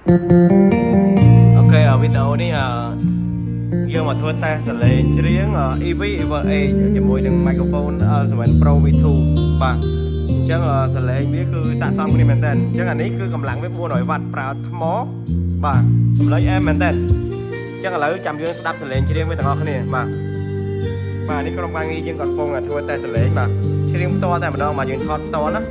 OK វីដេអូនេះយើងមកធ្វើតេស្តសំឡេងច្រៀង EV Ever 8ជាមួយនឹង microphone L7 Pro V2 បាទអញ្ចឹងសំឡេងវាគឺស័ក្តិសមគ្នាមែនតើអញ្ចឹងអានេះគឺកម្លាំងវា400វ៉ាត់ប្រើថ្មបាទសំឡេងអែមមែនតើអញ្ចឹងឥឡូវចាំយើងស្ដាប់សំឡេងច្រៀងវាទាំងអស់គ្នាបាទបាទនេះក្រុមការងារយើងក៏កំពុងតែធ្វើតេស្តសំឡេងបាទច្រៀងផ្ទាល់តែម្ដងបាទយើងថតផ្ទាល់ណា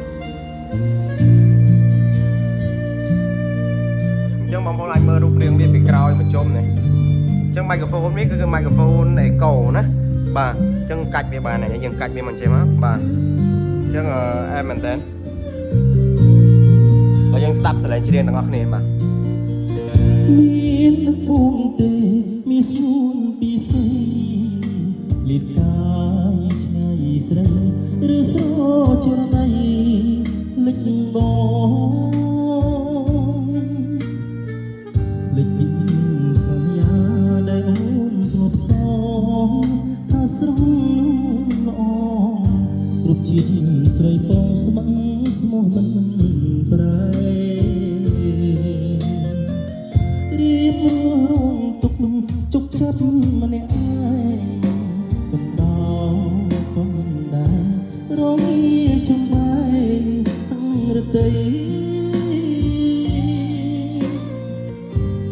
អញ្ចឹងបងប្អូនអាចមើលរូបរាងវាពីក្រោយមកជុំនេះ អញ្ចឹង microphone នេះគឺ microphone echo ណាបាទអញ្ចឹងកាច់វាបានហើយយើងកាច់វាមកចេះមកបាទអញ្ចឹងអែមមែនតើហើយយើងស្ដាប់សំឡេងច្រៀងទាំងអស់គ្នាបាទ មានពូនទេមានសួនពីសីលីតកាយឆ្ងាយស្រីឬស្រចរណៃលិចបងលិចពីសញ្ញាដែលអូនធ្លាប់សងថាស្រស់ល្អគ្រប់ជាតិស្រីពងស្មឹងស្មោះមិនប្រែ រៀបរងទុកជុកចិត្តម្នាក់ឯងកំដរក៏មិនដែររងាចំបែងរតី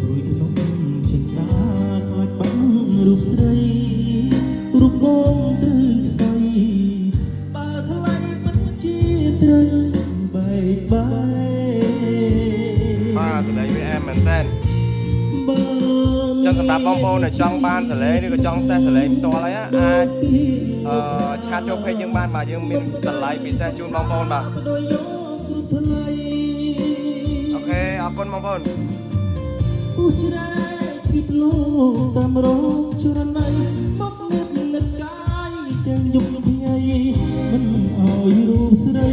រួយក្នុងចិន្តាខ្លាចបាំងរូបស្រីរូបបងត្រូវខ្សែបើថ្លៃពិតជាត្រូវបែកបែ បាទសំឡេងវាអែមមែនតើ បើ ចឹងសម្រាប់បងប្អូនដែលចង់បានសំឡេងឬក៏ចង់តេស្តសំឡេងផ្ទាល់ហើយអាចអឺ chat ចូល page យើងបានបាទយើងមានតម្លៃពិសេសជូនបងប្អូនបាទ OK អរគុណបងប្អូន ឧច្រែកពីលោកតាមរងចរណៃមកនិតនិតកាយទាំងយប់ថ្ងៃមិនអោយរូបស្រី